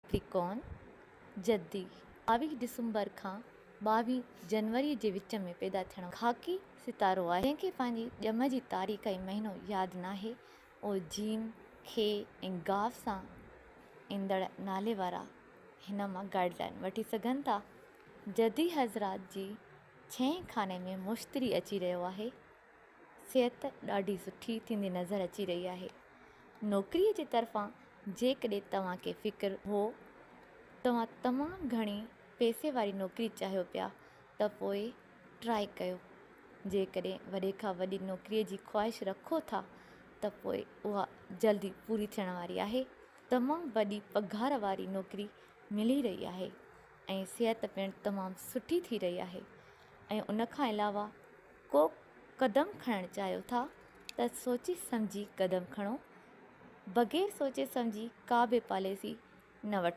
ڪيپريڪارن، جدي، 22 ڊسمبر کان 22 جنوري جي وچ ۾ پيدا ٿيڻ وارو خاڪي ستارو آهي، جنهن کي پنهنجي ڄم جي تاريخ ۽ مهينو ياد ناهي، اهو جيم، خي ۽ گاف سان ايندڙ نالي وارا هن مان گائيڊ لائين وٺي سگهن ٿا. جدي حضرات جي ڇهين خاني ۾ مشتري اچي رهيو آهي. صحت ڏاڍي سٺي ٿيندي نظر اچي رهي آهي. نوڪريء جي طرفان جيڪڏهن توهان کي فڪر هو توهان تمام گهڻي پئسي واري نوڪري چاهيو پيا ته پوء ٽرائي ڪيو. جيڪڏهن وڏي کان وڏي نوڪريء جي خواهش رکو ٿا ته پوء اها جلدي پوري ٿيڻ واري آهي. تمام وڏي پگهار واري نوڪري ملي رهي آهي ۽ صحت پڻ تمام سٺي ٿي رهي آهي ۽ ان کان علاوه ڪو قدم کڻڻ چاهيو ٿا ته سوچي سمجهي قدم کڻو، بغير سوچي سمجهي ڪا به پاليسي نه وٺو.